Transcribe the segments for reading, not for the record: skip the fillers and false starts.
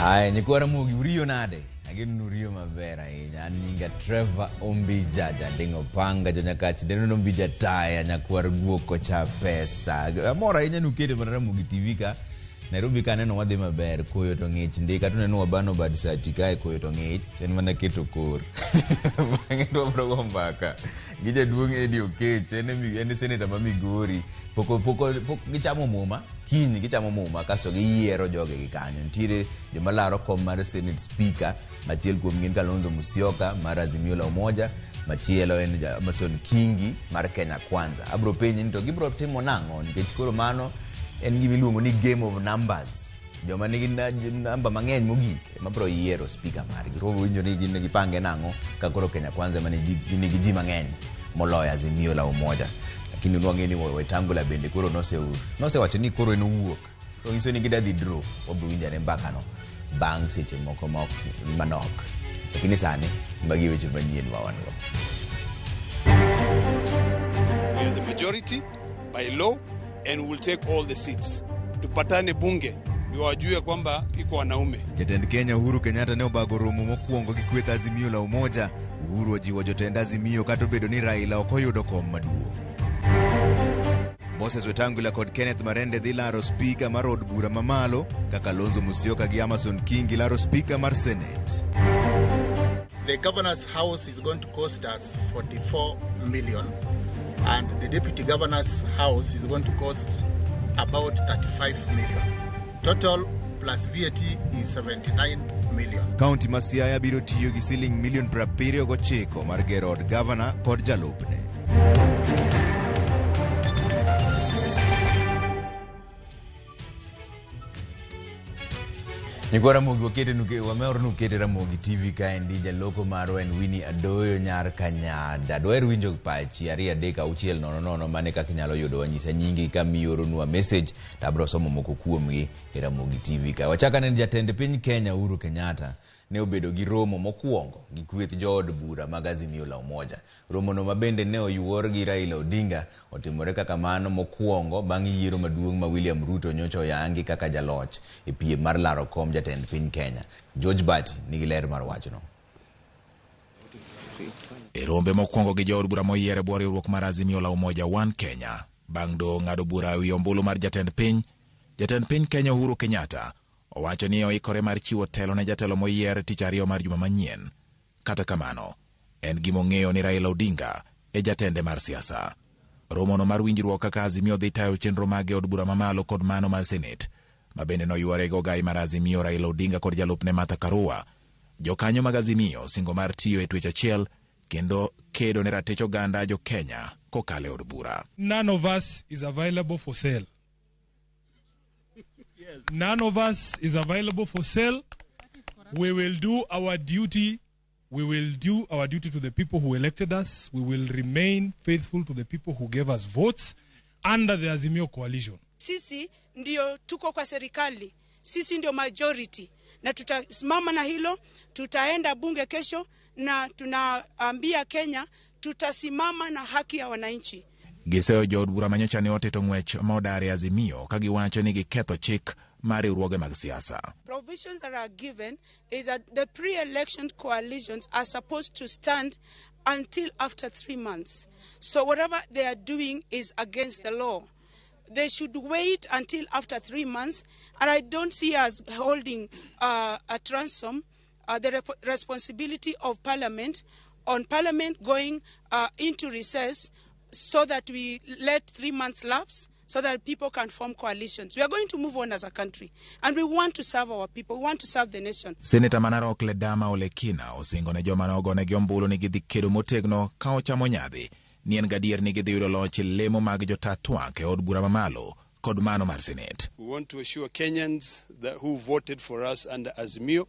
Aya, nyikwa Ramogi uriyo nade? Ageno ni uriyo maber ahinya. An nyinga Trevor Ombija, janding'o panga, jonyakach dendo Ombija taya, nyakwar guok kocha pesa. Amor ahinya ni ukete mana Ramogi TV ka. Nairobi ka aneno wadhi maber, koyo to ng'ich ndi, kata uneno wabano bad sati kae koyo to ng'ich, en mana keto kor. Bang'e to wabro go mbaka gi jaduong' Eddie Okech, en e seneta ma Migori. Pok pok pok gichamo muma, kiny gichamo muma kasto giyiero jogegi kanyo. Nitiere joma laro kom mar Senate Speaker, achiel kuom gin Kalonzo Musyoka mar Azimio la Umoja, machielo en Amason Kingi mar Kenya Kwanza. Abro penji ni to gibro timo nang'o nikech koro mano en gima iluongo ni game of numbers. Joma nigi namba mang'eny mogik ema bro yiero speaker margi. Koro winjo ni gin gipange nang'o ka koro Kenya Kwanza ema nigi ji mang'eny moloyo Azimio la Umoja. Lakini nwang'e ni Wetangula bende koro nosewacho ni koro en owuok. To nyiso ni gidwa dhi draw. Wabro winjo ane mbakano bang' seche moko ma ok manok. Lakini sani magi e weche manyien ma wan go. We are the majority by law and we'll take all the seats. Tupatane bunge ndio wajue kwamba iko wanaume. Jatend Kenya Uhuru Kenyatta ne obago romo mokwongo gi kweth Azimio la Umoja. Uhuru ojiwo jotend Azimio kata obedo ni Raila ok oyudo kom maduong'. Moses Wetangula kod Kenneth Marende dhi laro spika mar od bura mamalo ka Kalonzo Musyoka gi Amason Kingi laro spika mar Senate. The governor's house is going to cost us 44 million and the deputy governor's house is going to cost about 35 million. Total plus VAT is 79 million. Kaunti ma Siaya biro tiyo gi siling milion 79 mar gero od gavana kod jalupne. Nyikwa Ramogi wakete nuke wameor nukete Ramogi TV kaendi jaloko marwa en Winnie Adoyo nyar Kanyada. Dwaher winjo pachi 2 3 6 0 0 mane kaka inyalo yudo wanyisa nyingi ka mioronwa message to abro somo moko kuomgi e Ramogi TV ka. Wachak aneno jatend piny Kenya Uhuru Kenyatta ne obedo gi romo mokwongo gi kweth jood bura mag Azimio la Umoja. Romono ma bende ne oyuor gi Raila Odinga otimore kaka mano mokwongo bang' yiero maduong' ma William Ruto nyocha oyangi kaka jaloch e piem mar laro kom jatend piny Kenya. George Bati nigi ler mar wachno. E rombe mokwongo gi jood bura moyier e bwo riwruok mar Azimio la Umoja One Kenya, bang' doho ng'ado bura ewi ombulu mar jatend piny, jatend piny Kenya Uhuru Kenyatta owacho ni oikore mar chiwo telo ne jatelo moyier tich ariyo mar juma manyien. Kata kamano, en gima ong'eyo ni Raila Odinga e jatende mar siasa. Romono mar winjruok kaka Azimio dhi tayo chenro mage e od bura mamalo kod mano mar Senate, ma bende noywore gi ogai mar Azimio Raila Odinga kod jalupne Martha Karua. Jokanyo mag Azimio singo mar tiyo e twech achiel kendo kedo ne ratich oganda jo Kenya kokalo e od bura. None of us is available for sale. None of us is available for sale. We will do our duty. We will do our duty to the people who elected us. We will remain faithful to the people who gave us votes under the Azimio coalition. Sisi ndio tuko kwa serikali, sisi ndio majority, na tutasimama na hilo. Tutaenda bunge kesho na tunaambia Kenya tutasimama na haki ya wananchi. Giseyo jood bura manyocha ne otito ng'wech ma odar e Azimio ka giwacho ni giketho chik mar riwruoge mag siasa. Provisions that are given is that the pre-election coalitions are supposed to stand until after 3 months. So whatever they are doing is against the law. They should wait until after 3 months, and I don't see us holding at ransom the responsibility of Parliament on Parliament going into recess so that we let 3 months lapse so that people can form coalitions. We are going to move on as a country, and we want to serve our people. We want to serve the nation. Senator ma Narok Ledama Olekina osingo ne joma nogonegi ombulu ni gidhi kedo motegno ka ochamo nyadhi ni en gadier ni gidhi yudo loch e lemo mag jota twak e od bura mamalo kod mano mar Senate. We want to assure Kenyans that who voted for us under Azimio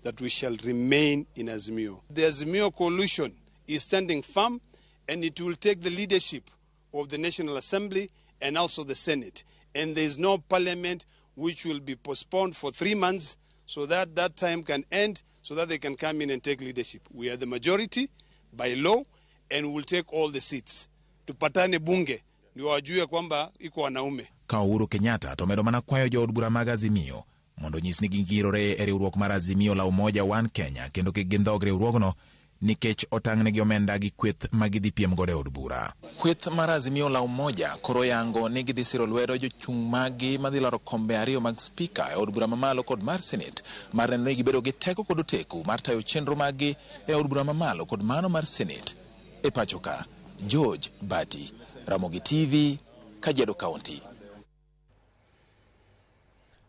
that we shall remain in Azimio. The Azimio coalition is standing firm, and it will take the leadership of the National Assembly and also the Senate. And there is no parliament which will be postponed for 3 months so that that time can end, so that they can come in and take leadership. We are the majority by law, and we'll take all the seats. Tupatane bunge ndio wajue kwamba iko wanaume. Ka Uhuru Kenyatta to omedo mana kwayo jood bura mag Azimio Mondo onyis ni gingirore e riwruok mar Azimio la Umoja One Kenya kendo kik gindhog riwruogno nikech otang'negi omenda gi kweth ma gidhi piem godo e od bura. Kweth mar Azimio la Umoja koro yango ni gidhi siro lwedo jochung' maggi madhi laro kombe ariyo mag spika e od bura mamalo kod mar senet mar neno ni gibedo gi teko kod oteku mar tayo chenro maggi e od bura mamalo kod mano mar senet e pacho ka. George Bati, Ramogi TV, Kajiado County.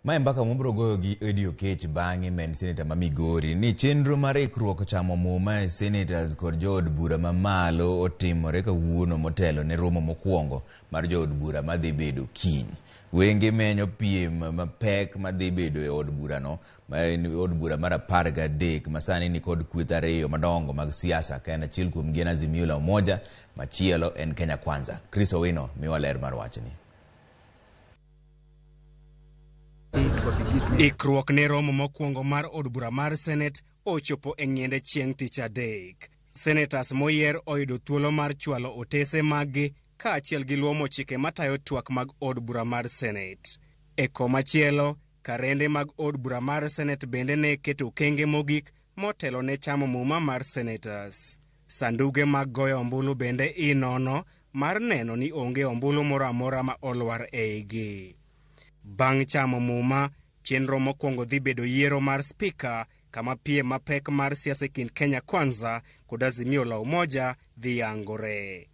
Mae mbaka mwabiro goyo gi Eddie Oketch bang'e ma en seneta ma Migori ni chenro mar ikruok chamo muma e senators kod jood bura mamalo otimore kawuono motelo ne romo mokwongo mar jood bura madhi bedo kiny. Wenge menyo piem mapek madhi bedo e od burano ma en od bura mar 13 ma sani ni kod kweth ariyo madongo mag siasa ka en achiel kuomgi en Azimio la Umoja machielo en Kenya Kwanza. Chris Owino miwa ler mar wachni. Ikruok ne romo mokwongo mar od bura mar Senet ochopo e ng'iende chieng' tich adek. Senators moyier oyudo thuolo mar chwalo otese maggi kaachiel gi luomo chike matayo twak mag od bura mar Senet. E komachielo, karende mag od bura mar Senet bende ne keto okenge mogik motelo ne chamo muma mar senators. Sanduge mag goyo ombulu bende inono mar neno ni onge ombulu moro amora ma olwar eigi. Bang' chamo muma, chenro mokwongo dhi bedo yiero mar spika kama piem mapek mar siasa e kind Kenya Kwanza kod Azimio la Umoja dhi yangore.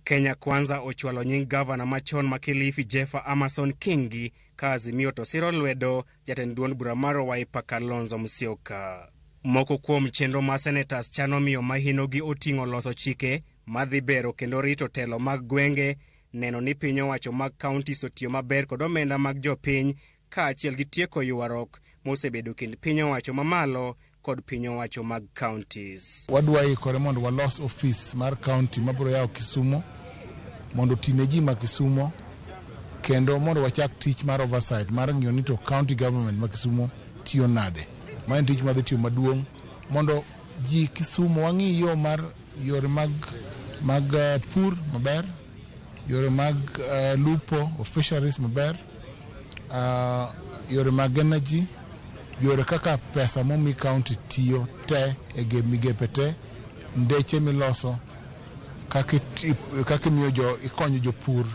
Kenya Kwanza ochwalo nying gavana machon ma Kilifi Jeffer Amason Kingi ka Azimio to siro lwedo jatend duond bura mar Wiper Kalonzo Musyoka. Moko kuom chenro ma senators chano miyo mahinogi oting'o loso chike madhi bero kendo rito telo mag gwenge, neno ni piny owacho mag counties otiyo maber kod omenda mag jopiny kaachiel gi tieko ywaruok mosebedo kind piny owacho mamalo kod piny owacho mag counties. Wadwa ikore mondo walos ofis mar county mabiro yawo Kisumo mondo oti ne ji ma Kisumo kendo mondo wachak tich mar oversight mar ng'iyo ni to county government ma Kisumo tiyo nade. Ma en tich madhi tiyo maduong' mondo ji Kisumo wang'i yo mar yore mag pur maber, yore mag lupo of fisheries maber, yore mag energy, yore kaka pesa momi county tiyo te e migepe te, ndeche miloso, kaka imiyo jo ikonyo jopur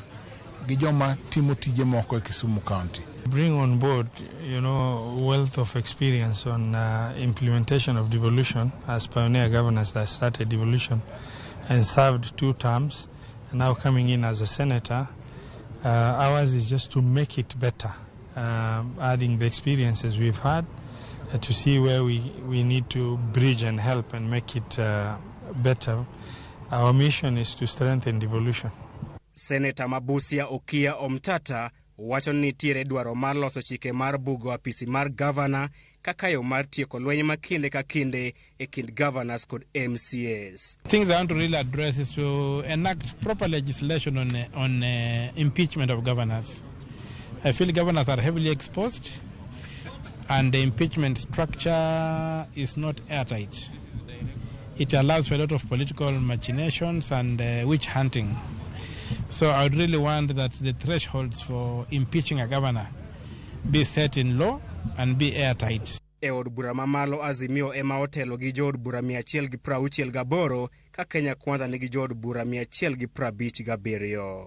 gi joma timo tije moko e Kisumu County. Bring on board, wealth of experience on implementation of devolution as pioneer governors that started devolution and served 2 terms, and now coming in as a senator. Ours is just to make it better, adding the experiences we've had to see where we need to bridge and help and make it better. Our mission is to strengthen devolution. Senator Mabusia Okiya Omtata wacho ni nitiere dwaro mar loso chike mar bugo apisi mar gavana kaka yo mar tieko lweny ma kinde ka kinde e kind governors kod MCAs. Things I want to really address is to enact proper legislation on impeachment of governors. I feel governors are heavily exposed and the impeachment structure is not airtight. It allows for a lot of political machinations and witch hunting. So I would really want that the thresholds for impeaching a governor be set in law and be airtight. E od bura mamalo Azimio ema otelo gi jood bura 168 ka Kenya Kwanza nigi jood bura 157.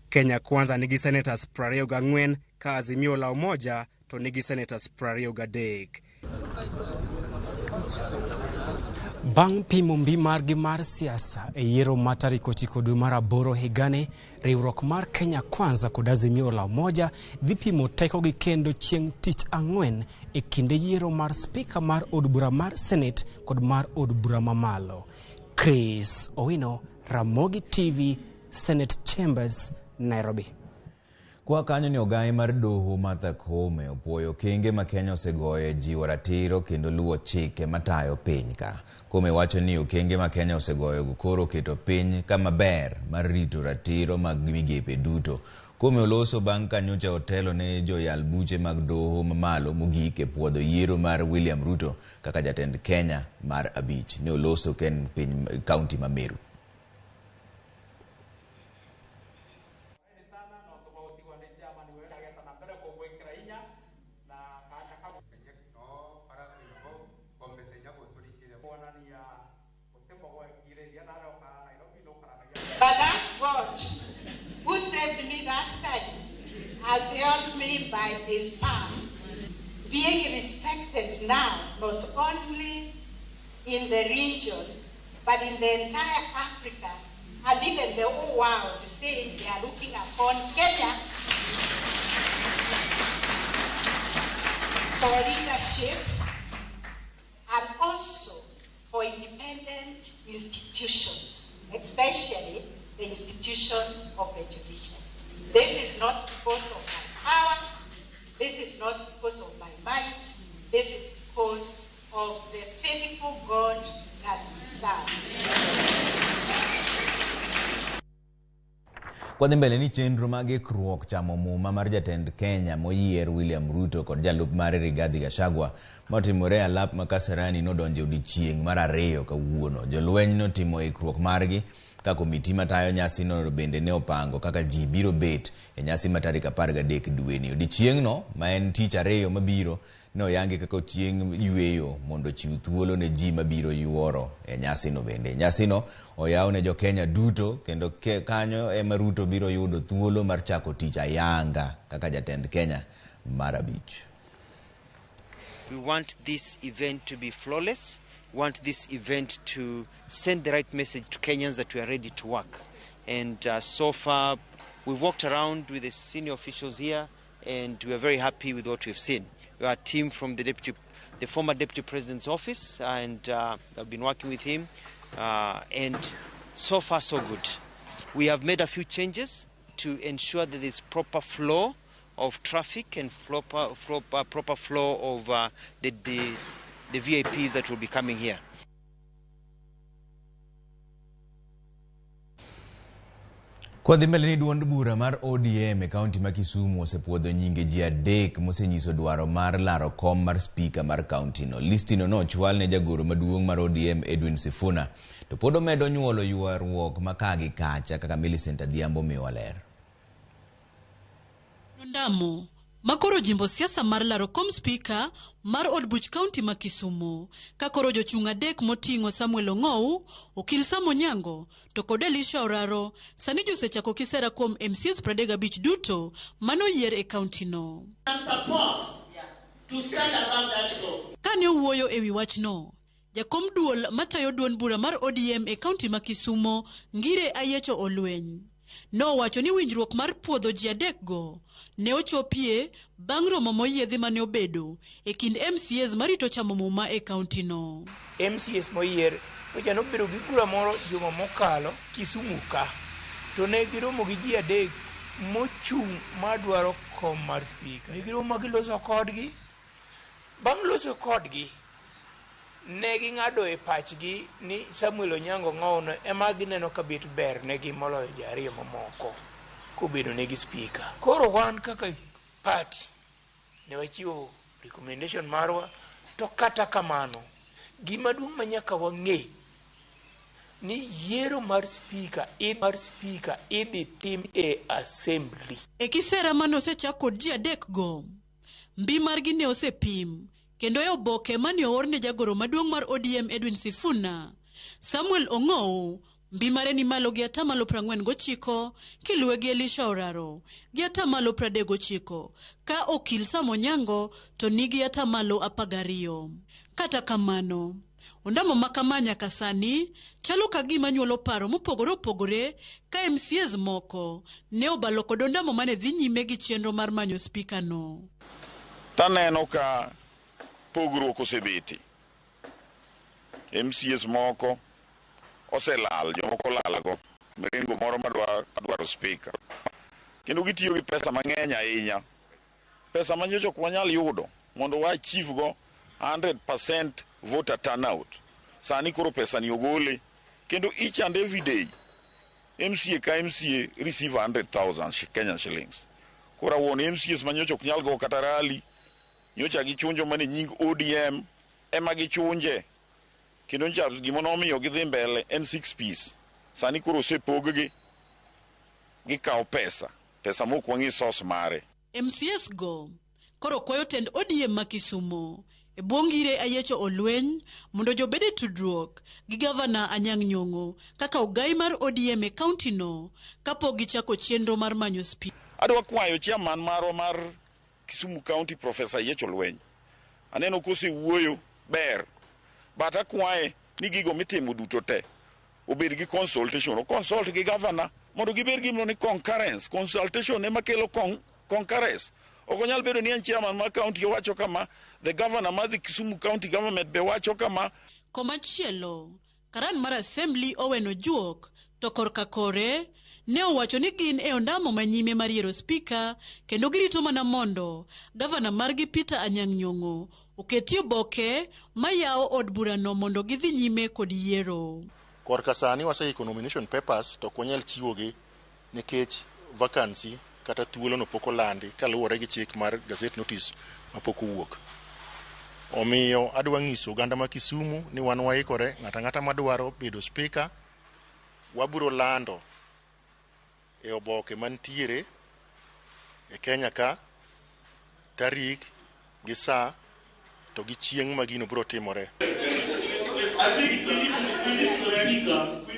Kenya Kwanza nigi senators 24 ka Azimio la Umoja to nigi senators 23. Bang' pimo mbi margi mar siasa e yiero ma tarik 9 dwe mar 8 higani, riwruok mar Kenya Kwanza kod Azimio la Umoja dhi pimo tekogi kendo chieng' tich ang'wen e kinde yiero mar spika mar od bura mar Senate kod mar od bura mamalo. Chris Owino, Ramogi TV, Senate Chambers, Nairobi. Kwa kanyo ni ogai mar doho Martha Koome opuoyo okenge ma Kenya osegoyo e jiwo ratiro kendo luwo chike matayo piny ka. Koome wacho ni okenge ma Kenya osegoyo koro oketo piny kama ber mar rito ratiro mag migepe duto. Koome oloso bang' ka nyocha otelo ne joyal buche mag doho mamalo mogik e puodho yiero mar William Ruto kaka jatend Kenya mar 5. Ne oloso ken piny kaunti ma Meru. has held me by his palm, being respected now, not only in the region, but in the entire Africa and even the whole world, saying they are looking upon Kenya for leadership and also for independent institutions, especially the institution of the judiciary. This is not because of my power, this is not because of my might, this is because of the faithful God that we serve. Kwadhi mbele ni chenro mag ikruok chamo muma mar jatend Kenya moyier William Ruto kod jalup mare Rigathi Gachagua motimore alap ma Kasarani nodonjo odiechieng' mar ariyo kawuono. Jolweny notimo ikruok margi ka komiti matayo nyasino bende ne opango kaka ji biro bet e nyasi ma tarik 13 dweni. Odiechieng'no ma en tich ariyo mabiro ne oyangi kaka chieng' yweyo mondo ochiw thuolo ne ji mabiro yuoro e nyasino bende. Nyasino oyaw ne jo-Kenya duto kendo kanyo ema Ruto biro yudo thuolo mar chako tich ayanga kaka jatend Kenya mar abich. We want this event to be flawless. We want this event to send the right message to Kenyans that we are ready to work. And so far, we've walked around with the senior officials here, and we are very happy with what we've seen. We are a team from the former deputy president's office, and I've been working with him, and so far so good. We have made a few changes to ensure that there's proper flow of traffic and proper flow of the VIPs that will be coming here. Kwadhi mbele ni duond bura mar ODM e kaunti ma Kisumu osepuodho nyinge ji adek mosenyiso dwaro mar laro kom mar spika mar kaunti no. Listino nochwal ne jagoro maduong' mar ODM Edwin Sifuna, to pod omedo nyuolo ywaruok ma ka gi kacha kaka Millicent Adhiambo miyowa ler. Ndamo makoro jimbo siasa mar laro kom spika mar od buch kaunti ma Kisumu ka koro jochung' adek moting'o Samuel Ong'ou, Okil Sam Onyango to kod Elisha Oraro sani josechako kisera kuom MCAs 35 duto manoyier e kaunti no. Kane owuoyo ewi wachno, jakom duol matayo duond bura mar ODM e kaunti ma Kisumu Ngire Ayiecho Olweny nowacho ni winjruok mar puodho ji adekgo ne ochopie bang' romo moyiedhi mane obedo e kind MCAs marito chamo muma e kaunti no. MCAs moyier ocha nobedo gi bura moro juma mokalo Kisumu ka, to ne giromo gi ji adek mochung' madwaro kom mar spika. Ne giromo ma giloso kodgi. Bang' loso kodgi, ne ging'ado e pachgi ni Samuel Onyango Ng'ouno ema gineno ka bet ber negi moloyo ji ariyo mamoko kobedo negi spika. Koro wan kaka party ne wachiwo recommendation marwa, to kata kamano gima duong' ma nyaka wang'e ni yiero mar spika idhi tim e assembly. E kisera mane osechak kod ji adek go, mbi margi ne osepim kendo e oboke mane oor ne jagoro maduong' mar ODM Edwin Sifuna, Samuel Ong'ou mbi mare ni malo gi 49% kiluwe gi Elisha Oraro gi 39% ka Okil Sam Onyango to nigi 12%. Kata kamano, ondamo ma kama nyaka sani chalo ka gima nyuolo paro mopogore opogore ka MCAs moko ne obalo kod ondamo mane dhi nyime gi chenro mar manyo spika no. Taneno ka pogruok osebeti. MCAs moko oselal, jomoko lalgo mrengo moro madwaro spika, kendo gitiyo gi pesa mang'eny ahinya, pesa ma nyocha ok wanyal yudo mondo wa achieve go 100% voter turnout. Sani koro pesa ni ogole, kendo each and every day MCA ka MCA receive 100,000 Kenyan shillings. Koro wuon MCAs ma nyocha ok nyal go kata rally, nyocha gichunjo mane nying ODM ema gichunje, kendo nyocha gima nomiyo gidhi mbele en 6 piece. Sani koro osepog-gi, gikawo pesa mok wang'e source mare. MCAs go koro kwayo tend ODM ma Kisumu e bwo Ngire Ayiecho Olweny mondo jobed e tudruok gi gavana Anyang' Nyong'o kaka ogai mar ODM e kaunti no kapok gichako chenro mar manyo spika. Adwa kwayo chairman marwa mar Kisumu County Professor Yiech Olweny. Aneno kosewuoyo ber. But akwaye ni gigo mitimo duto te obed gi consultation, o consult gi governor mondo gibed gi ni concurrence. Consultation ema kelo concurrence. Ok onyal bedo ni en chairman mar county owacho kama, the governor mar the Kisumu County government be wacho kama. Komachielo, karan mar Assembly Owen Ojuok to korka kore ne owacho ni gin e ondamo manyime mar yiero spika kendo girito mana mondo gavana margi Peter Anyang' Nyong'o oketie oboke mayawo od burano mondo gidhi nyime kod yiero. Korka sani waseiko nomination papers to ok wanyal chiwogi nikech vacancy kata thuolo no pok olandi kaluwore gi chik mar gazette notice mapok owuok. Omiyo adwa nyiso oganda ma Kisumu ni wan waikore, ng'ato ang'ata madwaro bedo speaker wabiro lando e oboke mantiere e Kenya ka tarik gi saa to gi chieng' ma gino biro timore.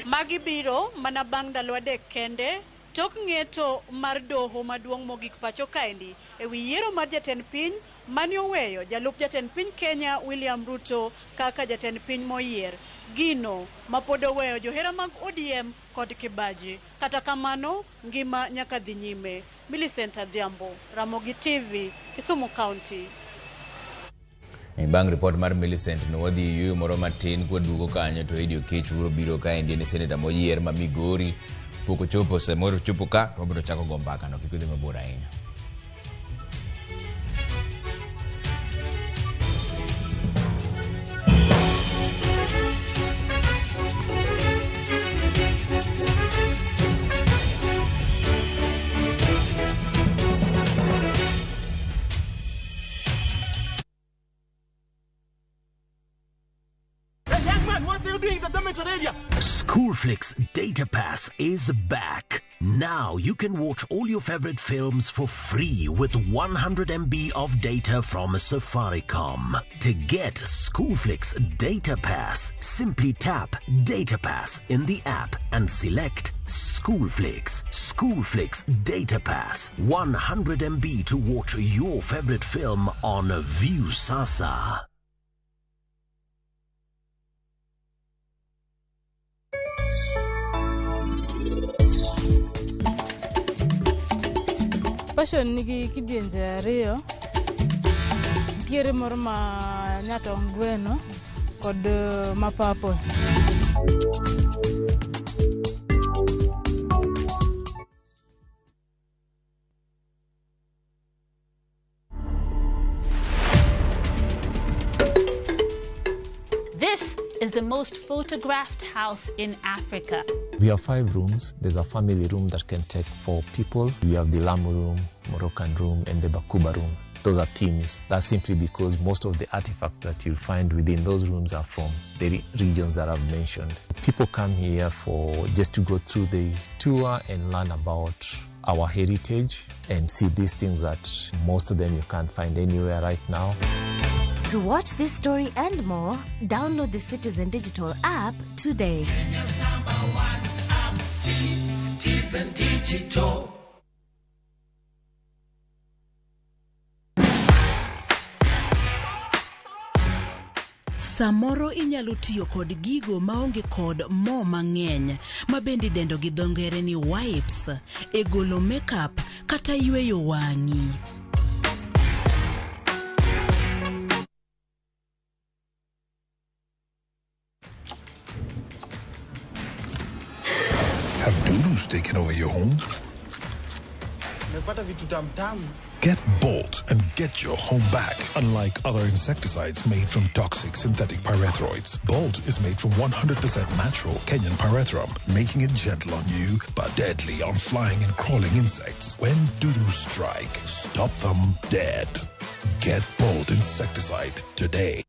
Magi biro mana bang' ndalo 3 kende tok ng'eto mar doho maduong' mogik pacho kaendi e wi yiero mar jatend piny mane oweyo jalup jatend piny Kenya William Ruto kaka jatend piny moyier, gino mapod oweyo johera mag ODM kod kibaji. Kata kamano, ngima nyaka dhi nyime. Millicent Adhiambo, Ramogi TV, Kisumu County. Bang' report mar Millicent no wadhi yueyo moro matin kwaduogo kanyo to Eddie Oketch biro biro kaendi en seneta moyier ma Migori pok ochopo samoro chopo ka to wabiro chako go mbaka no kik udhi mabor ahinya. Schoolflix Data Pass is back. Now you can watch all your favorite films for free with 100 MB of data from Safaricom. To get Schoolflix Data Pass, simply tap Data Pass in the app and select Schoolflix. Schoolflix Data Pass, 100 MB to watch your favorite film on Viusasa. Passion nigi kidienje ariyo. Nitiere moro ma nyatongweno kod ma purple. This is the most photographed house in Africa. We have 5 rooms. There's a family room that can take 4 people. We have the Lamu room, Moroccan room, and the Bakuba room. Those are themes. That's simply because most of the artifacts that you'll find within those rooms are from the regions that I've mentioned. People come here for just to go through the tour and learn about our heritage and see these things that most of them you can't find anywhere right now. To watch this story and more, download the Citizen Digital app today. Kenya's #1 app, Citizen Digital. Samoro inyalo tiyo kod gigo maonge kod mo mang'eny ma bende idendo gi dho ngere ni wipes e golo makeup kata yweyo wang'i. Have dudus taken over your home? Get Bolt and get your home back. Unlike other insecticides made from toxic synthetic pyrethroids, Bolt is made from 100% natural Kenyan pyrethrum, making it gentle on you but deadly on flying and crawling insects. When dudus strike, stop them dead. Get Bolt insecticide today.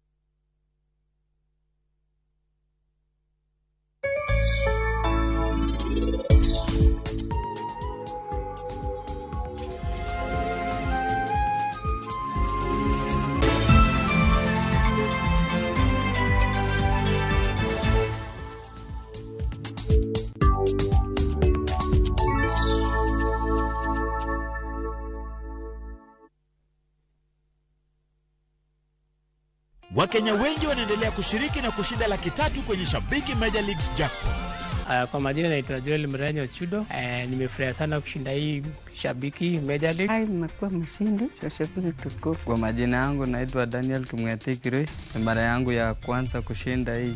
Wakenya wengi wanaendelea kushiriki na kushinda 300,000 kwenye Shabiki Major Leagues Jackpot. Kwa majina naitwa Joel Mrenyo Chudo. Nimefurahi sana kushinda hii Shabiki Major League. Nimekuwa mshindi wa Shabiki tukufu. Kwa majina yangu naitwa Daniel Kimweti Kirui. Ni mara yangu ya kwanza kushinda hii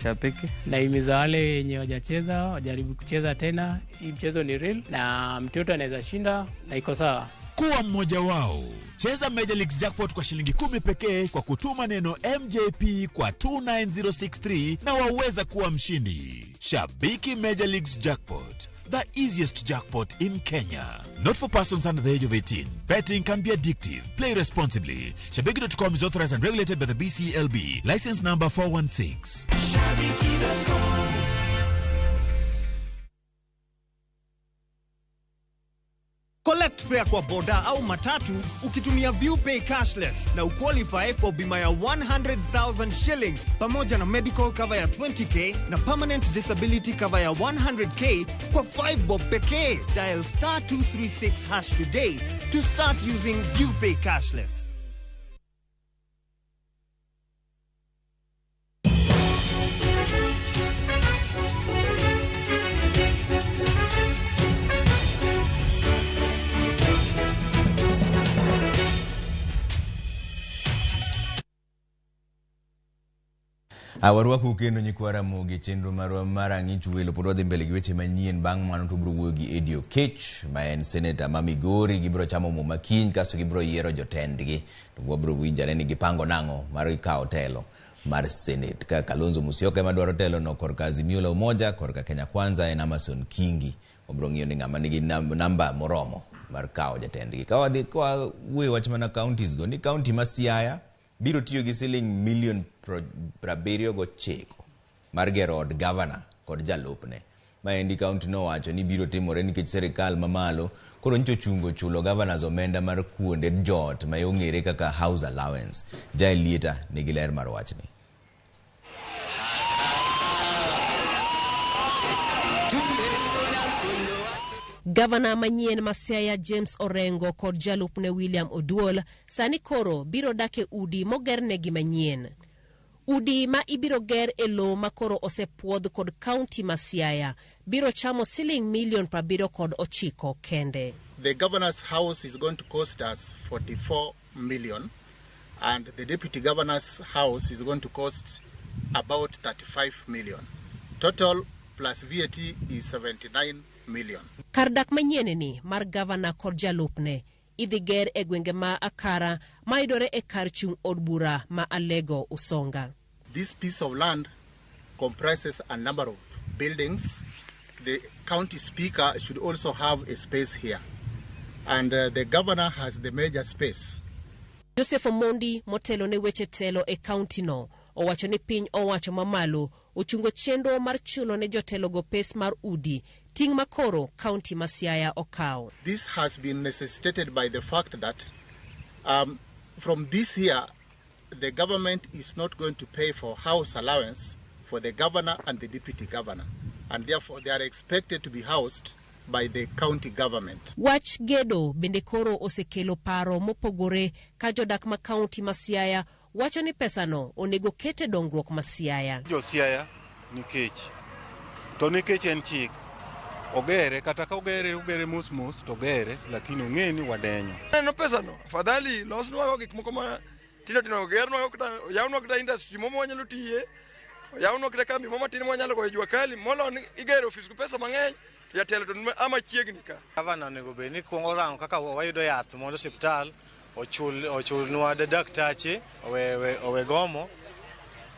Shabiki. Nahimiza wale wenye hawajacheza wajaribu kucheza tena. Hii mchezo ni real na mtoto anaweza shinda na iko sawa. Kuwa mmoja wao. Cheza Major League Jackpot kwa shilingi 10 pekee kwa kutuma neno MJP kwa 29063 na waweza kuwa mshindi. Shabiki Major Leagues Jackpot, the easiest jackpot in Kenya. Not for persons under the age of 18. Betting can be addictive. Play responsibly. Shabiki.com is authorized and regulated by the BCLB. License number 416. Shabiki.com. Collect fare kwa boda au matatu ukitumia ViewPay cashless na uqualify for bima ya 100,000 shillings pamoja na medical cover ya 20k na permanent disability cover ya 100k kwa 5 bob pekee. Dial star 236 hash today to start using ViewPay cashless. Warwaku kendo nyikwa Ramogi chenro marwa mar ang'ich welo pod wadhi mbele gi weche manyien. Bang' mano to biro wuoyo gi Eddie Oketch ma en seneta ma Migori. Gibiro chamo muma kiny kasto gibiro yiero jotendgi. To wabiro winjo ane ni gipango nang'o mar kawo telo mar Senate. Ka Kalonzo Musyoka ema dwaro telo no korka Azimio la Umoja, korka Kenya Kwanza en Amason Kingi. Wabiro ng'iyo ni ng'ama nigi namba moromo mar kawo jatendgi. Ka wadhi kwa wuoyo wach mana counties go, ni county ma Siaya biro tiyo gi siling milion 79 mar gero od gavana kod jalupne. Maendi county nowacho ni biro timore nikech sirikal mamalo koro nyicho chungo chulo governors omenda mar kuonde joot ma ong'ere kaka house allowance. Jael Lieta nigi ler mar wachni. Gavana manyien ma Siaya James Orengo kod jalupne William Oduol sani koro biro dak e udi mogernegi manyien. Udi ma ibiro ger e lowo ma koro osepuodh kod kaunti ma Siaya biro chamo siling milion 79 kende. The governor's house is going to cost us 44 million and the deputy governor's house is going to cost about 35 million. Total plus VAT is 79 million. Kar dak manyien ni mar gavana kod jalupne idhi ger e gwenge ma Akara mayudore e kar chung' od bura ma Alego Usonga. This piece of land comprises a number of buildings. The county speaker should also have a space here. And the governor has the major space. Joseph Omondi motelo ne weche telo e county no owacho ni piny owacho mamalo ochungo chenro mar chulo ne jotelogo pes mar udi ting' makoro county ma Siaya okawo. This has been necessitated by the fact that from this year the government is not going to pay for house allowance for the governor and the deputy governor, and therefore they are expected to be housed by the county government. Wach gedo bende koro osekelo paro mopogore ka jodak ma county ma Siaya wacho ni pesano onego kete dongruok ma Siaya. Jo Siaya nikech to nikech en chik ogere kata ka ogere mos mos to ogere, lakini ong'e ni wadenyo. Neno pesano afadhali losnwa gik moko ma tindo tindo, ogernwa kata yawnwa kata industry momo wanyalo tiye, yawnwa kata kambi momo matin mwanyalo goyo jua kali molo ni igero ofis gi pesa mang'eny to jatelo to ama chiegni ka. Gavana onego bed ni kuongo rango kaka wayudo yath mondo osiptal ochulnwa daktache owe gomo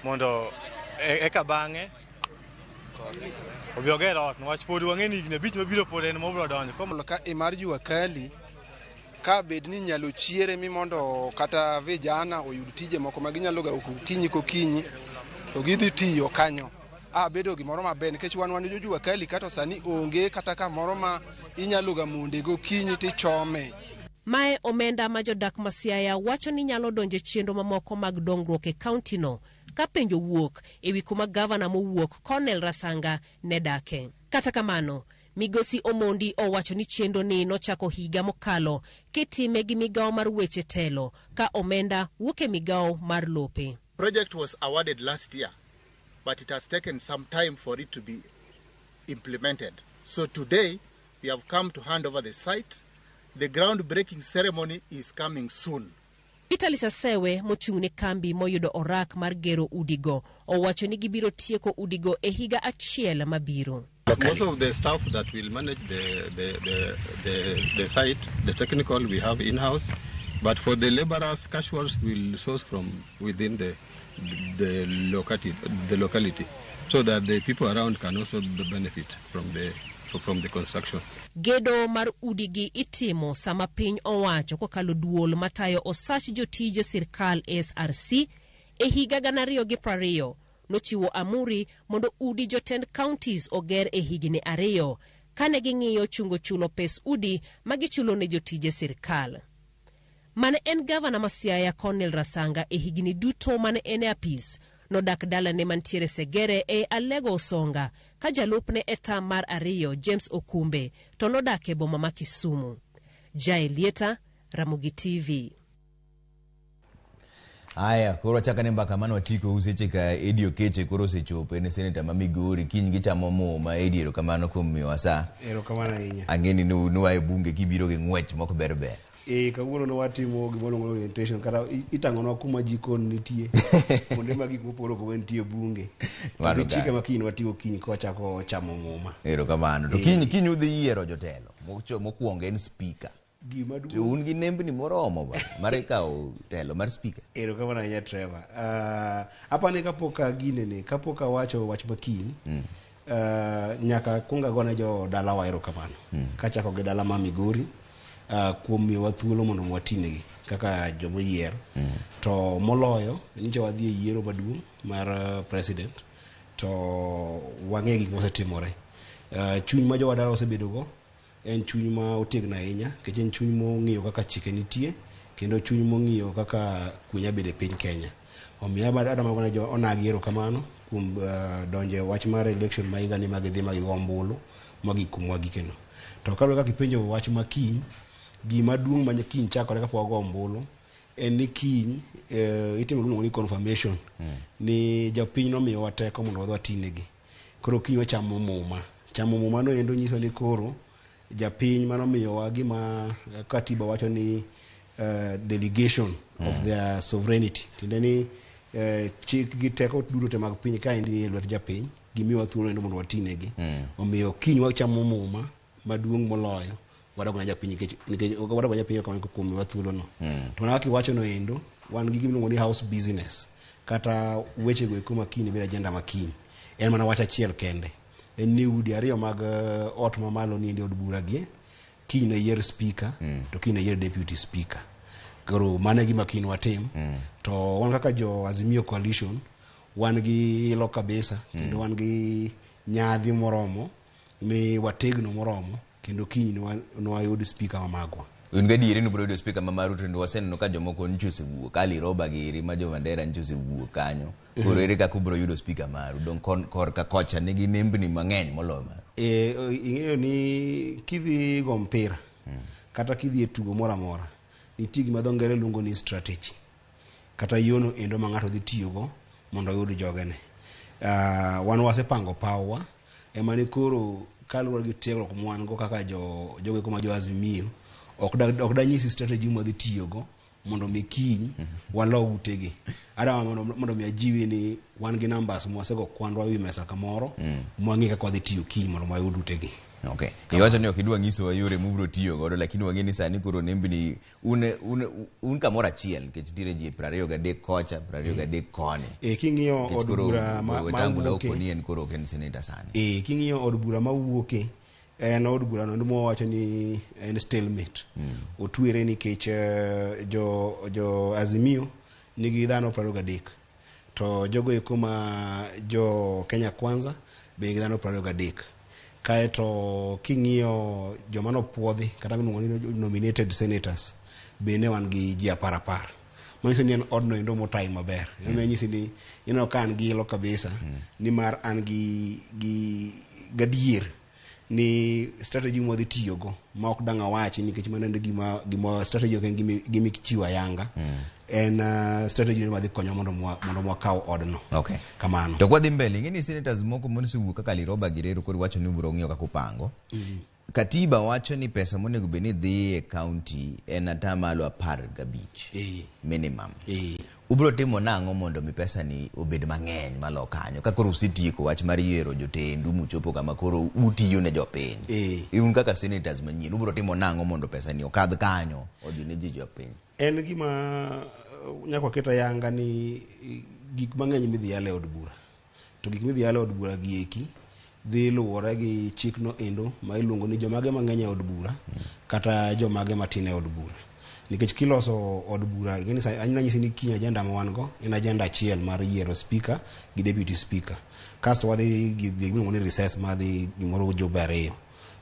mondo eka bang'e obi oger ot niwach pod wang'e ni higni 5 mabiro pod en mobiro donjo. Ka e mar jua kali ka bed ni inyalo chiere mi mondo kata vijana oyud tije moko ma ginyalo ga okinyi kokinyi to gidhi tiyo kanyo. Bedo gimoro maber nikech wan jo jua kali kata sani onge kata kamoro ma inyalo ga monde gokinyi tichome. Mae omenda ma jodak ma Siaya wacho ni nyalo donje chenro mamoko mag dongruok e county no ka penjo wuok ewi kuma gavana mowuok Cornel Rasanga ne dake. Kata kamano, Migosi Omondi owacho ni chenro ni nochako higa mokalo kitime gi migawo mar weche telo ka omenda wuok e migawo mar lope. Project was awarded last year, but it has taken some time for it to be implemented. So today, we have come to hand over the site. The groundbreaking ceremony is coming soon. Vitalis Asewe mochung' ne kambi moyudo orak mar gero udigo owacho ni gibiro tieko udigo e higa achiel mabiro. Most of the staff that will manage the site, the technical we have in-house, but for the laborers, casuals will source from within the locality, so that the people around can also benefit from the construction. Gedo mar udigi itimo sama piny owacho kokalo duol matayo osach jotije sirkal SRC e higa 2020 nochiwo amuri mondo udi jotend counties oger e higni 2 kane ging'iyo chungo chulo pes udi ma gichulo ne jotije sirkal. Mane en gavana ma Siaya Cornel Rasanga e higni duto mane en e apis nodak dalane mantiere Segere e Alego Osonga ka jalupne e tam mar ariyo James Okumbe to nodak e boma ma Kisumu. Jaelieta, Ramogi TV. Aya, koro wachako ane mbaka mane wachiko seche ka Eddy Okeche koro osechopo en seneta ma Migori kiny gichamo muma. Eddy, erokamano kuom miyowa sa. Erokamano ahinya. Ang'e ni nua e bunge kibiro gi ng'wech mok ber ber. E kawuono ne watimo gima iluongo ni orientation kata itang'onwa kuma jikon nitie kuonde ma gik mopogore opogore nitie e bunge. To Mano gi chike gani. ma kiny watiyo kiny kwachako chamo muma. Erokamano. To kiny udhi yiero jotelo. Mokwongo en speaker. Gima To duong' un gi nembni moromo ba mar kawo telo mar speaker. Erokamano ahinya Trevor. Apani kapok aginene kapok awacho wach ma kiny nyaka kuong agone jo dalawa erokamano. Kachako gi dala ma Migori kuom miyowa thuolo mondo watinegi kaka jomoyier. To moloyo nyocha wadhi e yiero maduong' mar president to wang'e gik mosetimore. Chuny ma jowa dala osebedogo en chuny ma otegno ahinya nikech en chuny mong'iyo kaka chike nitie kendo chuny mong'iyo kaka kwe nya bedo e piny Kenya. Omiyo adwa mana jo onagi erokamano kuom donjo e wach mar election ma higa ni ma gidhi ma gigo ombulu ma gikumowa gikeno. To kaluwore kaka ipenjo wach ma kiny, gima duong' ma kiny chakore kapok wago ombulu en ni kiny itimo gima iluongo ni confirmation ni jopiny nomiyowa teko mondo wadhi watinegi. Koro kiny wachamo muma. Chamo muma no endo nyiso ni koro japiny manomiyowa gima katiba wacho ni delegation of their sovereignty tiende ni chik gi teko duto te mag piny kaendi ni e lwet japiny gimiyowa thuolo endo mondo watinegi. Omiyo kiny wachamo muma maduong' moloyo wadogo ne japiny nikech wadogo ne japiny erokamano kuom miyowa thuolo no. To mana kaka iwacho no endo wan gi gima iluongo ni house business kata weche go eko ma kiny bedo agenda ma kiny en mana wach achiel kende en ni udi ariyo mag ot mamalo ni endi od bura gi kiny ne yier speaker to kiny ne yier deputy speaker. Koro mano e gima kiny watim. To wan kaka jo Azimio coalition wan gi ilo kabisa kendo wan gi nyadhi moromo mi wategno moromo kendo kiny nwayud speaker ma magwa. Un gadieri ni ubiro yudo speaker ma maru to waseneno ka jomoko nyocha osewuok Ali Roba giri ma jo Mandera nyocha osewuok kanyo. Koro ere kaka ubiro yudo speaker maru? Dong korka kocha nigi nembni mang'eny moloyo maru. E, ing'eyo ni kidhi go mpira kata kidhi e tugo moro amora nitie gima dho ngere luongo ni strategy kata yono endo ma ng'ato dhi tiyogo mondo oyud jogene. Wan wasepango pawwa ema ni koro kaluwore gi tiegruok mwan go kaka jo jogo eko ma jo Azimio ok danyisi strategy mwadhi tiyogo mondo mi kiny walo utegi. Adwa mondo mi ajiwi ni wan gi numbers mwasego kwandwa ewi mesa kamoro mwang'e kaka wadhi tiyo kiny mondo wayud utegi. Okay. Iwacho ni ok idwa nyisowa yore mubiro tiyo godo lakini wang'e ni sani koro nembni un kamoro achiel nikech nitiere ji 23 kocha 23 koni. E, king'iyo Nikech od koro bura ma Wetangula mawuoke okoni en koro ok en seneta sani. E, king'iyo od bura mawuoke en od bura no mwawacho ni en stalemate. Otwere nikech jo Azimio nigi dhano 23 to jogo eko ma jo Kenya Kwanza be nigi dhano 23. Kaeto king'iyo joma nopuodhi kata miluongo ni nominated senators bende wan gi ji 10 10. Manyiso ni en odno endo motai maber. Emomiyo anyisi ni ineno ka an gi ilo kabisa nimar an gi gadier Ni strategy mwadhi tiyogo ma ok dang' awachi nikech mano en gima strategy ok en gima ichiwo ayanga. En strategy madhi konyo mondo mwakaw odno. Okay. Kamano. To kwadhi mbele, ing'e ni senators moko monosewuok kaka Liroba Gireru koro wacho ni ubiro ng'iyo kaka upango. Katiba wacho ni pesa monego bed ni dhi e county en 15% minimum. Ubiro timo nang'o mondo mi pesa ni obed mang'eny malo kanyo? Ka koro usetieko wach mar yiero jotendu muchopo kama koro utiyo ne jopiny. Un kaka senators manyien, ubiro timo nang'o mondo pesa ni okadh kanyo odhi ne ji jopiny? En gima nyaka waket ayanga ni gik mang'eny midhi yalo e od bura. To gik midhi yalo e od bura gi eki dhi luwore gi chikno endo ma iluongo ni jomage mang'eny e od bura kata jomage matin e od bura. Nikech kiloso od bura, ing'e ni anyisi ni kiny agenda ma wan go en agenda achiel mar yiero speaker gi deputy speaker. Kasto wadhi gi gimiluongo ni recess madhi gimoro jumbe 2.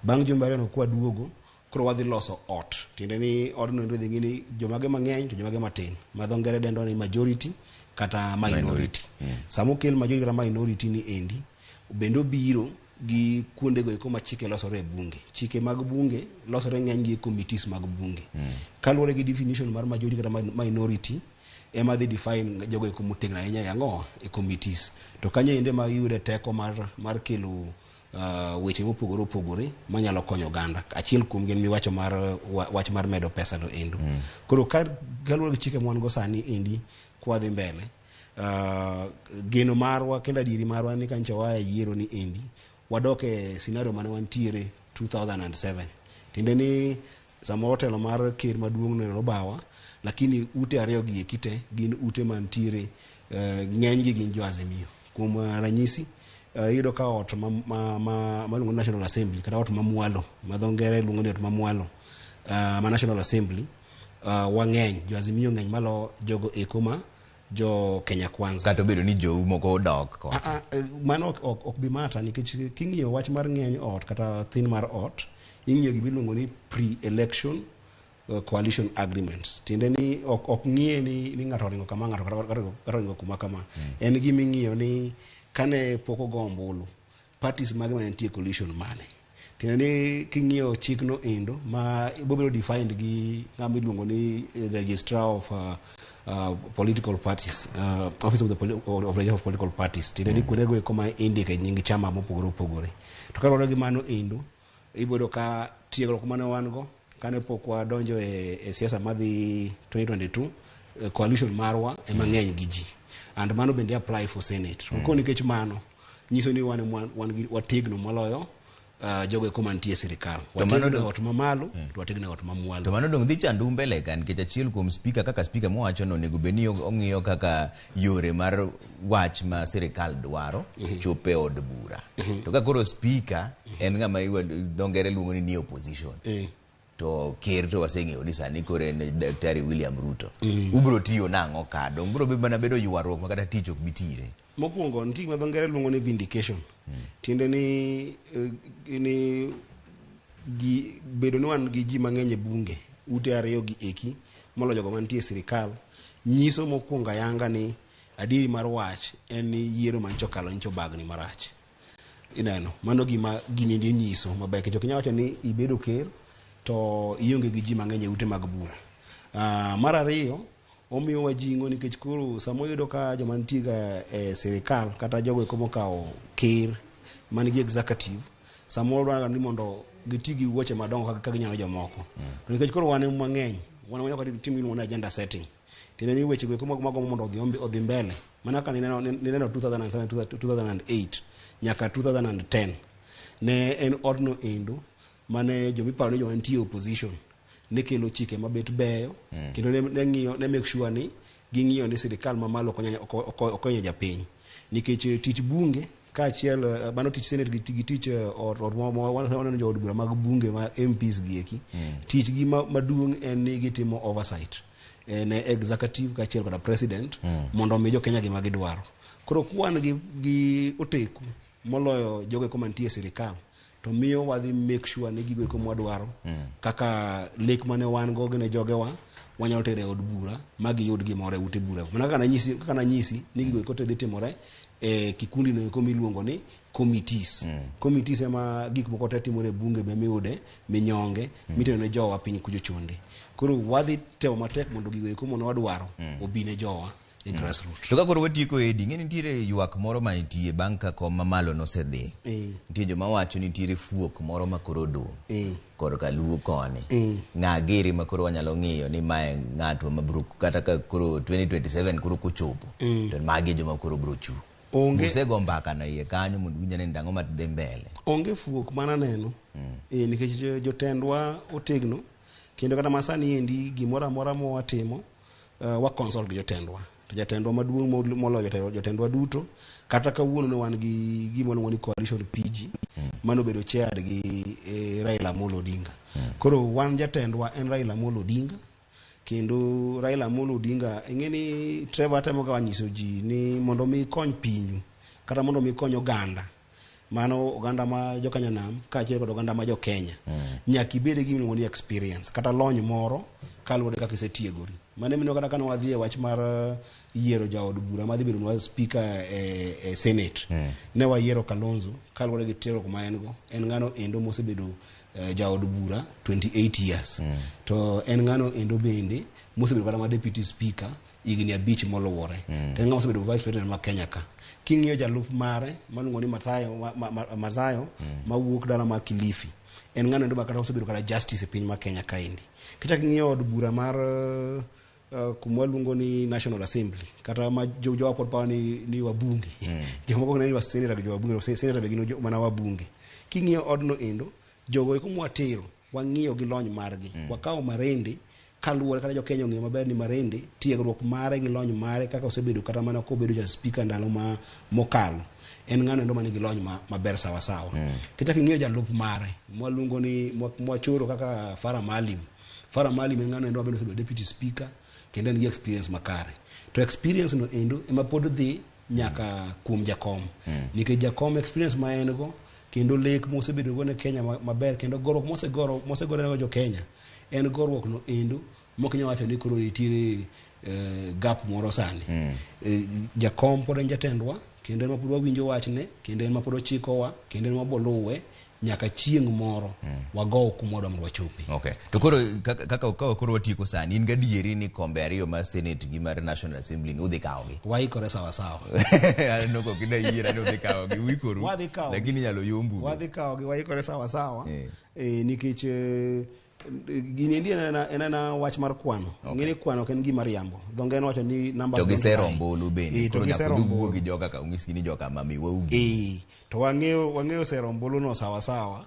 Bang' jumbe 2 no kwaduogo, koro wadhi loso ot. Tiende ni odno endo idhi ng'i ni jomage mang'eny to jomage matin. Ma dho ngere dendo ni majority kata minority. Sama okel majority kata minority ni endi, bende obiro gi kuondego eko ma chike losore e bunge. Chike mag bunge losore ng'eny gi e committees mag bunge. Kaluwore gi definition mar majority kata minority, ema dhi define jogo eko motegno ahinya e ang'o e committees. To kanyo ende ma iyude teko mar kelo weche mopogore opogore manyalo konyo oganda. Achiel kuom gin miwacho mar wach mar medo pesa no endo. Koro kaluwore gi chike mwan go sani endi kwadhi mbele, geno marwa kendo adieri marwa ni kanyo waa e yiero ni endi wadok e scenario mane wantiere 2007. Tiende ni samoro telo mar ker maduong' ne Obawa, lakini ute ariyo gi eki te gin ute mantiere ng'eny gi gin jo Azimio. Kuom ranyisi, iyudo ka ot ma iluongo ni National Assembly kata ot mamwalo ma dho ngere luongo ni ot mamwalo ma National Assembly, wang'eny jo Azimio ng'eny malo jogo eko ma jo Kenya Kwanza. Kata obedo ni jou moko odok kocha. Mano ok bi mata nikech king'iyo wach mar ng'eny ot kata thin mar ot, ing'iyo gima iluongo ni pre-election coalition agreements. Tiende ni ok ng'iye ni ng'ato oringo kama, ng'ato kata oringo kuma kama. En gima ing'iyo ni kane pok ogo ombulu, parties mage mane nitie coalition mane. Tiende ni king'iyo chikno endo ma ibiro defined gi ng'ama iluongo ni registrar of political parties, office of the of registrar of political parties. Tiende ni kuondego eko ma indike nying chama mopogore opogore. To kaluwore gi mano endo, iboyudo ka tiegruok mane wan go kane pok wadonjo e siasa madhi 2022, coalition marwa ema ng'eny gi ji. And mano bende apply for Senate. Koro nikech mano nyiso ni wan gi wategno moloyo jogo eko mantie e sirikal. To mano Wategno e ot mamalo, to wategno e ot mamwalo. To mano dong' dhi chando mbele ka nikech achiel kuom speaker kaka speaker mowacho no onego bed ni ong'iyo kaka yore mar wach ma sirikal dwaro chopo e od bura. To ka koro speaker en ng'ama dho ngere luongo ni opposition. To ker to waseng'eyo ni sani koro en Daktari William Ruto. Ubiro tiyo nang'o ka? Dong' biro mana bedo ywaruok ma kata tich ok bi tire. Mokwongo nitie gima dho ngere luongo ni vindication. Tiende ni gi bedo ni wan gi ji mang'eny e bunge, ute ariyo gi eki moloyo jogo mantie e sirikal, nyiso mokwongo ayanga ni adieri mar wach en ni yiero manyicho okalo nyicho bagni marach. Ineno, mano gima gini ndi nyiso maber nikech ok inyal wacho ni ibedo ker to ionge gi ji mang'eny e ute mag bura. Mar ariyo, omiyowa jing'o nikech koro sama oyudo ka joma nitie ga e sirikal kata jogo eko mokawo ker man gi executive, samoro dwaro ni mondo giti gi wuoche madongo kaka ginyalo jomoko. To nikech koro wan ema mang'eny, wan ema nyaka tim gimiluongo ni agenda setting. Tiende ni weche go eko magombo mondo odhi mbele. Mana kaka nineno 2007, 2008 nyaka 2010 ne en odno endo mane jomiparo ni joma nitie opposition ne kelo chike mabet beyo, kendo ne ng'iyo, ne make sure ni ging'iyo ni sirikal mamalo okonyo japiny. Nikech tich bunge kaachiel, mano tich senate gi tich ot waneno jood bura mag bunge ma MPs gi eki. Tich gi maduong' en ni gitimo oversight ne executive kaachiel koda president mondo omi jo Kenya gima gidwaro. Koro kwan gi oteku moloyo jogo eko mantie e sirikal, To miyo wadhi make sure ni gigo eko mwadwaro kaka lek mane wan go gi ne jogewa wanyalo tero e od bura ma giyud gimoro e ute bura. Mana kaka nanyisi ni gigo eko te dhi timore e kikundi no eko miluongo ni committees. Committees ema gik moko te timore e bunge be miyude minyonge mitero ne jowa piny kucho chonde. Koro wadhi temo matek mondo gigo eko mane wadwaro obi ne jowa e grassroots. To ka koro watieko Edi, ing'e ni nitiere ywak moro manitie bang' ka kom mamalo nosedhi. Nitie joma wacho ni nitiere fuok moro ma koro odong' korka Luo koni. Ng'a giri ma koro wanyalo ng'iyo ni mae ng'atwa ma biro kata ka koro 2027 koro kochopo to magi e joma koro biro chung'. Onge Usego mbaka no iye kanyo mondo uwinj ane ni ang'o madhi mbele. Onge fuok mananeno nikech jotendwa otegno kendo kata masani endi gimoro amora mwatimo wa consult gi jotendwa. To jatendwa maduong' moloyo jotendwa duto kata kawuono ne wan gi gima waluongo ni coalition PG mano obedo chaired gi Raila Amolo Odinga. Koro wan jatendwa en Raila Amolo Odinga kendo Raila Amolo Odinga ing'e ni Trevor temo ga nyiso ji ni mondo mi ikony pinyu kata mondo mi ikony oganda mano oganda ma jokanyanam kaachiel kod oganda ma jo Kenya nyaka ibed gi gimiluongo ni experience kata lony moro kaluwore kaka isetiegori. Mano emomiyo kata kane wadhi e wach mar yiero jaod bura madhi bedonwa speaker e senate ne wayiero Kalonzo kaluwore gi tiegruok ma en go. En ng'ano endo mosebedo jaod bura 28 years to en ng'ano endo bende mosebedo kata ma deputy speaker higni 5 moluwore to en ng'ama osebedo vice president ma Kenya ka. King'iyo jalup mare maluongo ni Mathayo mawuok dala ma Kilifi en ng'ano endo ma kata osebedo kata justice e piny ma Kenya kaendi. Kichak ing'iyo od bura mar kuma waluongo ni National Assembly kata ma jowa pod paro ni wabunge jomoko neno ni wa senator gi jowabunge senator be gin mana wabunge. King'iyo odno endo jogo eko mwatero wang'iyo gi lony margi wakawo Marende kaluwore kata jo Kenya ong'eyo maber ni Marende tiegruok mare gi lony mare kaka osebedo kata mana kobedo ja speaker ndalo ma mokalo en ng'ano endo manigi lony maber sawa sawa. Kichak ing'iyo jalup mare mwaluongo ni mwachoro kaka Farah Maalim. Farah Maalim en ng'ano endo mabende osebedo deputy speaker kendo en gi experience makare. To experience no endo ema pod dhi nyaka kuom jakom nikech jakom experience ma en go kendo lek mosebedo go ne Kenya maber kendo goruok mosegoro mosegore jo Kenya en goruok no endo mok inyal wacho ni koro nitiere gap moro sani. Jakom pod en jatendwa kendo en ma pod wawinjo wachne kendo en ma pod ochikowa kendo en ma waboluwe nyaka chieng' moro wagow kuma wadwa mondo wachopi. Okay. To koro kaka koro watieko sani in gadieri ni kombe ariyo mar Senate gi mar National Assembly ni udhi kawogi. Waikore sawa sawa. Aneno kok ida yiera ni udhi kawogi uikoru. Wadhi kawogi. Lakini inyalo yombu. Wadhi kawogi waikore sawa sawa. Nikech gini endi en ena wach mar kwano. Okay. Ng'eni kwano ok en gima riambo. Dho ngere wacho ni numbers To don't gisero lie. ombulu bende. To Koro nyaka gisero udhi wuo ombulu. gi joka ka ung'isgi ni joka mami waugi. To wang'eyo sero ombulu no sawa sawa.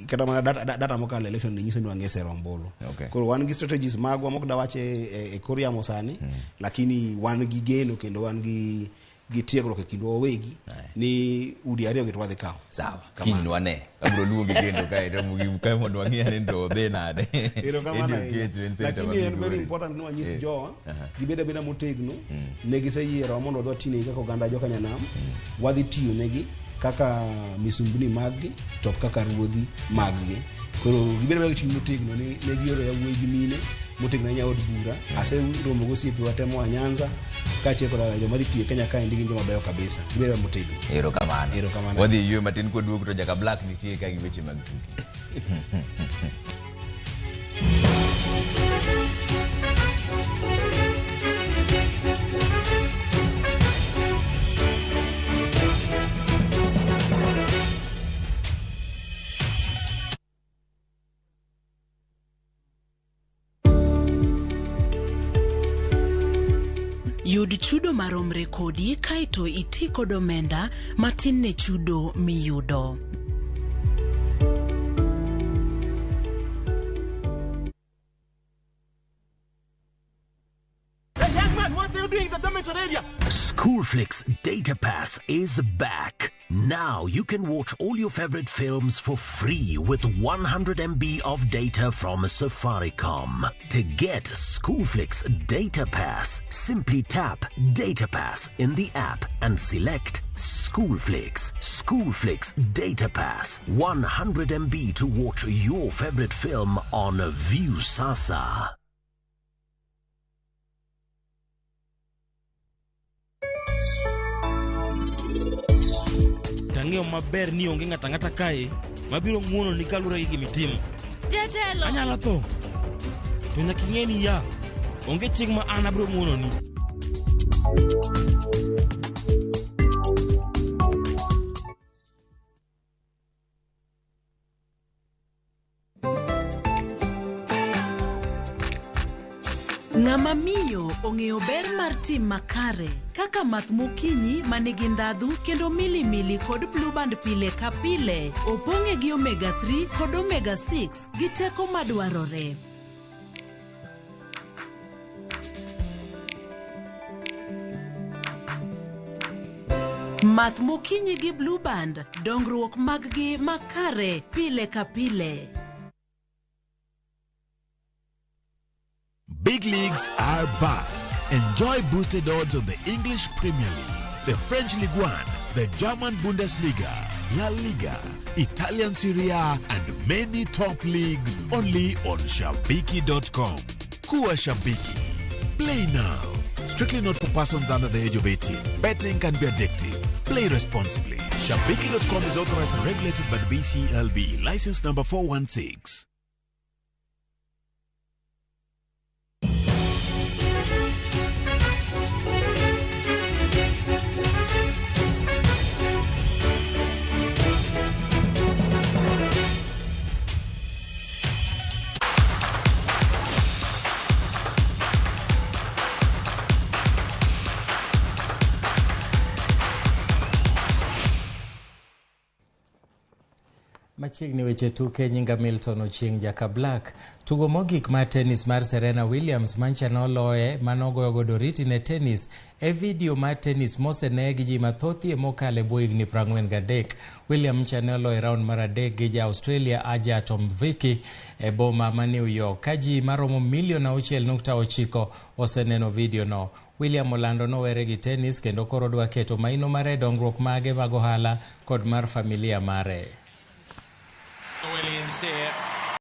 Kata mana data mokalo election ni nyiso ni wang'eyo sero ombulu. Okay. Koro wan gi strategies magwa mok dawach e kor yamo sani, lakini wan gi geno kendo wan gi tiegruok e kindwa wawegi ni udi ariyo gi to wadhi kawo. Sawa. Kiny nwane. Abiro luongi kendo kae to kae mondo wang'i ane ni to odhi nade. Erokamano Eddie ahinya. Okecho en senator ma Lakini en very Migori. important ni wanyis jowa gibed abeda motegno ne giseyierowa mondo wadhi watinegi kaka oganda jokanyanam wadhi tiyo negi kaka misumbni maggi to ok kaka ruodhi maggi. Koro gibed abeda gi chuny motegno ni ne gioro yawuoyi gi mine motegno ahinya e od bura. Aseromo gosiepewa te moa Nyanza kaachiel koda joma dhi tiyo e Kenya kaendi gin joma beyo kabisa. Gibed abeda motegno. Erokamano. Erokamano. Wadhi e yweyo matin koduogo to Jaka Black nitie ka gi weche mag tuke. Yud chudo maromre kodi kaeto iti kod omenda matin ne chudo miyudo. Children, what are you doing in the dormitory area? Schoolflix Data Pass is back. Now you can watch all your favorite films for free with 100 MB of data from Safaricom. To get Schoolflix Data Pass, simply tap Data Pass in the app and select Schoolflix. Schoolflix Data Pass, 100 MB to watch your favorite film on Viusasa. Tang'eyo maber ni onge ng'ato ang'ata kae mabiro ng'uono ni kaluwore gi gimitimo. Jatelo! Anyalo tho. To nyaka ing'e ni ya, onge chieng' ma an abiro ng'uononi. Ng'ama miyo ong'eyo ber mar tim makare kaka math mokinyi ma nigi ndhadhu kendo milimili kod blueband pile ka pile opong'e gi omega 3 kod omega 6 gi teko madwarore. Math mokinyi gi blueband dongruok mag-gi makare pile ka pile. Big leagues are back. Enjoy boosted odds on the English Premier League, the French Ligue 1, the German Bundesliga, La Liga, Italian Serie A, and many top leagues only on Shabiki.com. Kuwa Shabiki. Play now. Strictly not for persons under the age of 18. Betting can be addictive. Play responsibly. Shabiki.com is authorized and regulated by the BCLB. License number 416. Machiegni weche tuke nyinga Milton Ochieng Jaka Black. Tugo mogik mar tennis mar Serena Williams mancha noloye manogoyo godo oriti ne tennis e video mar tennis mosenee gi ji mathothie mokalo e bwo higni 43. Williams ncha ne oloyo e round mar adek gi ja Australia Aja Tomviki e boma ma New York ka ji maromo milion 6.9 oseneno video no. William olando nowere gi tennis kendo koro dwa keto maino mare e dongruok mage mag ohala kod mar familia mare. Williams here.